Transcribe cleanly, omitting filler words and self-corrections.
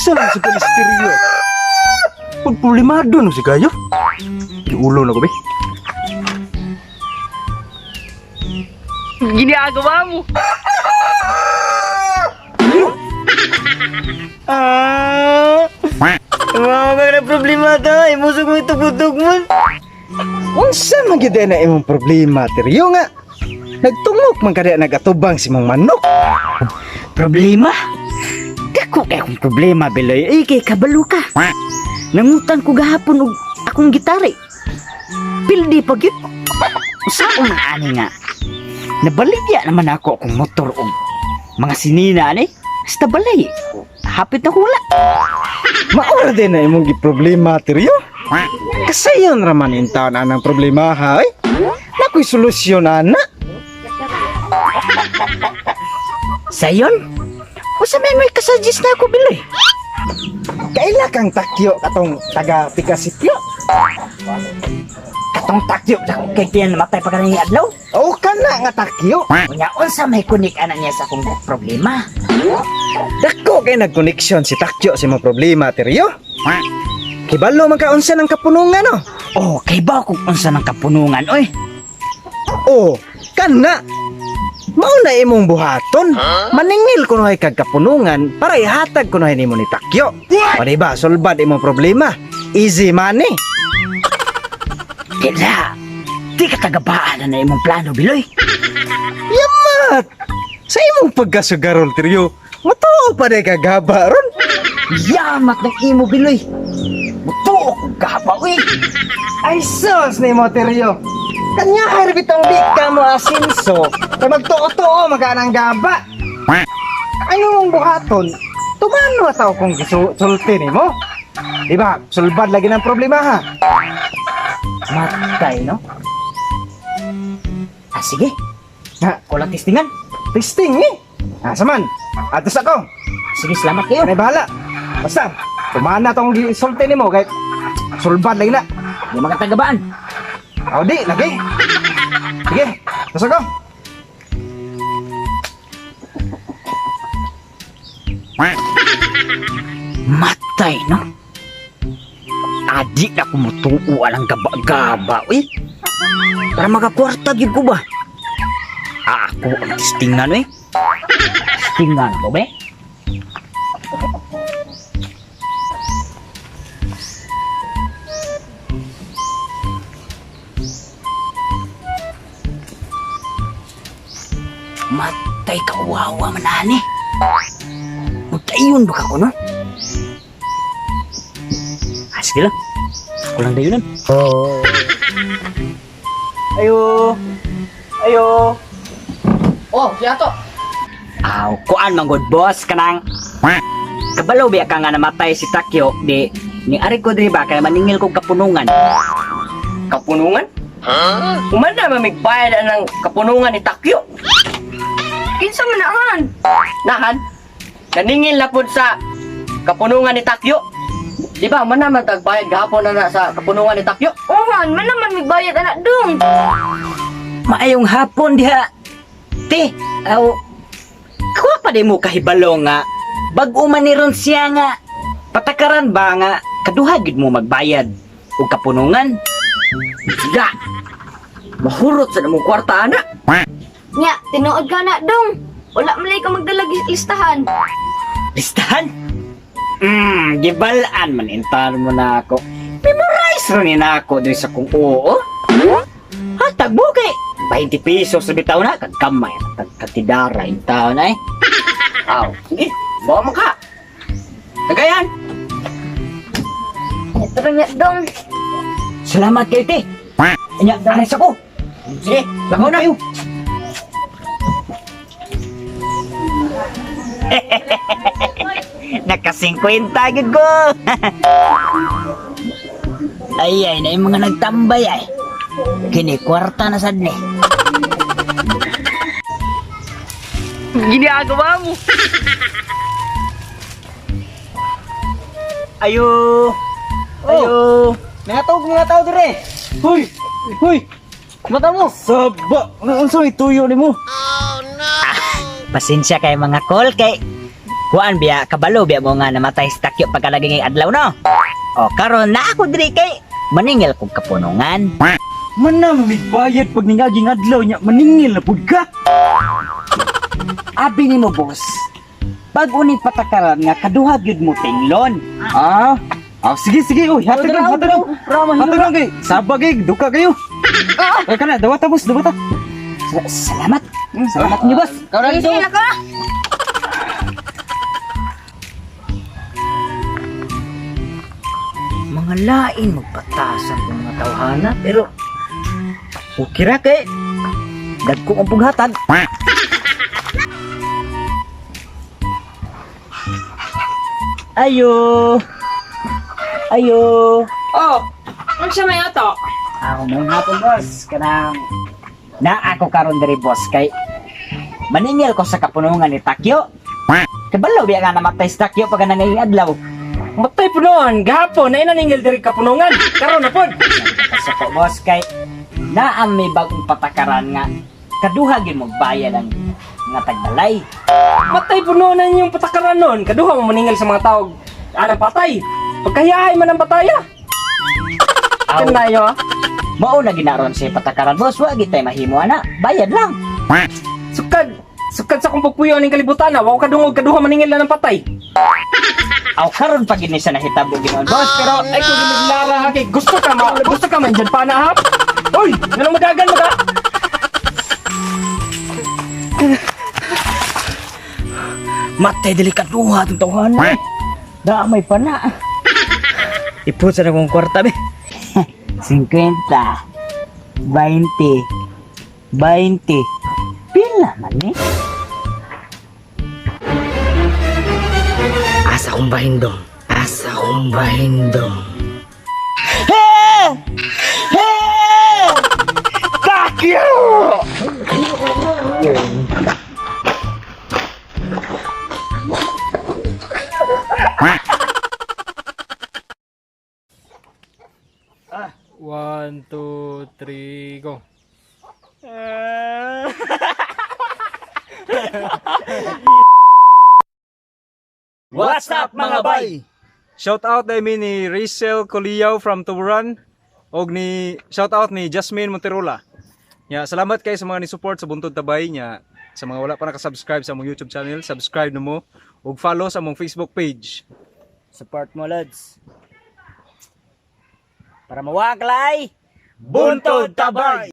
Unsa lang sa misteryo? Pag problemado no si kayo. Ulo na ko be. Ginagawa mo. Ah! Mga ba na problema ta? Imusog mo itugutog mo. Unsa man gyud na imong problema, Teryo nga? Nagtungok man kada nagatubang si mong manok. Problema? Dako kay akong problema, Beloy. Ay, kay kabalo ka. Nangutang ko gahapon og akong gitara. Eh. Pildi pa gyud. Usaon na ani nga. Nabaligya naman ako akong motor og mga sinina ani. Basta balay. Hapit na ko wala. Maura din na imong giproblema, Teryo. Kasayon ra man in taon anang problema ha, ay. Nakoy solusyon ana. Sayon? Usa may may kasuggest na ako, Beloy. Kaila kang takyo katong taga Pikasityo. Katong takyo dako kay tiyan namatay pa kaning adlaw. O kana nga takyo. Unya unsa may kunik ana niya sa akong problema? Dako kay nagkoneksyon si takyo sa imong problema, Teryo. Kibalo man ka unsa ng kapunungan no. Oh, kay ba kung unsa ng kapunungan oy? Oh, kana. Mao na imong buhaton. Maningil kunohay kag kapunungan para ihatag kunohay nimo ni Takyo. O di ba, sulbad imong problema. Easy money. Kila, di ka tagabaan na imong plano, Biloy. Yamat! Sa imong pagkasugarol, Teryo, matuo pa di kagaba ron. Yamat ng imo, Biloy. Mutuo kong gaba, oy. Ay sus ni mo, Teryo. Kanya bitong di ka mo asinso. Kay magtuo-tuo maganang gaba. Ano mong buhaton? Tumano ataw kung gisulti nimo. Di ba? Sulbad lagi ng problema ha. Matay, no? Ah, sige. Ha, Kulang testingan. testing eh. Ah, saman. Atos ako. Sige, salamat kayo. Anay bahala. Basta, tumana tong gisulti nimo kay sulbad lagi na. Di mga tagabaan. Aw di, lagi. Sige, atos ako. Matay, no? Adi na kumutuo ang gaba-gaba, uy. Para makakwarta, gyud ko ba? Ako ang testingan, uy. Testingan ko, be? Matay ka uwawa man, ani. Magkayon ba ka ko, no? Ah, sige lang. Ako lang dayunan. Ayo. Ayo. Oh, si Ato. Aw, kuan man good boss kanang. Kabalo biya ka nga namatay si Takyo di ni ari ko diri ba kay maningil kog kapunungan. Kapunungan? Huh? Umanda mamigbayad ang kapunungan ni Takyo. Kinsa man nahan? Nahan? Naningil na pud sa kapunungan ni Takyo. Di ba, man naman tagbayad gahapon na na sa kapunungan ni Takyo. Ohan, man naman magbayad anak dong. Maayong hapon diha. Te, aw kuha pa di mo kahibalo nga bag-o man ni ron siya nga patakaran ba nga kaduha gid mo magbayad og kapunungan. Siga! Mahurot sa namong kwarta, ana. Nya, tinuod ka na dong. Wala man ka magdala listahan. Listahan? Gibalaan man intan mo na ako. Memorize rin ni na ako diri sa kung oo. Hatag mo kay 20 pesos sa bitaw na kag kamay kag katidara in taon ay. Aw, sige, bawa man ka. Tagayan! Ito rin niya dong. Salamat kay te. Nya, aris ako. Sige, lakaw na. Naka 50 gid ko. Ay ay na yung mga nagtambay ay. Kini kwarta na sad ni. Ginagawa mo. Ayo. Ayo. Natawag mga tao dire. Huy! Huy! Mata mo! Saba! Unsa may tuyo nimo? Pasensya kay mga kol kay Kuan biya, kabalo biya mo nga namatay si Takyo pagkalagi ngayong adlaw, no? O karon na ako diri kay maningil kog kapunungan. Mana mamigbayad pag ningaging adlaw nya maningil na pud ka. Abi nimo, boss. Bag-o ning patakaran nga kaduha gyud mo tinglon. Ah, ah sige sige oy, hatag lang, hatag lang. Hatag lang kay sabag kay duka kayo. Ay kana dawata boss, dawata. Salamat. Salamat niyo, boss. Sige, sige, nako. Mga lain magpatasan kong mga tawhana pero okay ra kay dagko ang pughatag. Ayo. Ayo. Oh, unsa may ato? Ako mong hapon, boss. Kanang na ako karon diri, boss, kay maningil ko sa kapunungan ni Takyo. Kabalo biya nga namatay si Takyo pag nangayong adlaw. Matay po noon, gahapon na inaningil diri kapunungan. Karon na pod. Sa ko, boss, kay naam may bagong patakaran nga kaduha gyud mo bayad ang nga tagbalay. Matay po noon ang inyong patakaran noon. Kaduha mo maningil sa mga tawag. Anang patay. Pagkahiyahay man ang pataya. Aw. Kanayo ah. Mao na ginaron siya patakaran, boss, wa gid tay mahimo ana. Bayad lang. Sukad, sukad sa kong pagpuyo ning kalibutan na. Wa ko kadungog kaduha maningil na ng patay. Aw karon pa gid ni siya nahitabo ginoon, boss, pero Ay kung ginaglara ha kay gusto ka ma, gusto ka man dyan pa na hap. Uy, nganong madagan mo ka? Matay dili kaduha tong tawhana. Damay pa na. Ipot sa akong kwarta be. 50, 20, 20. Pila man ni? Asa kong bahindong. Asa kong bahindong. One, two, three, go. What's up, mga bay? Shout out dai mi ni Rachel Coliao from Tuburan og ni shout out ni Jasmine Monterola. Nya, salamat kay sa mga ni-support sa Buntod Tabay nya. Sa mga wala pa naka-subscribe sa among YouTube channel, subscribe na mo ug follow sa among Facebook page. Support mo, Lods. Para mawaglay! Buntod Tabay!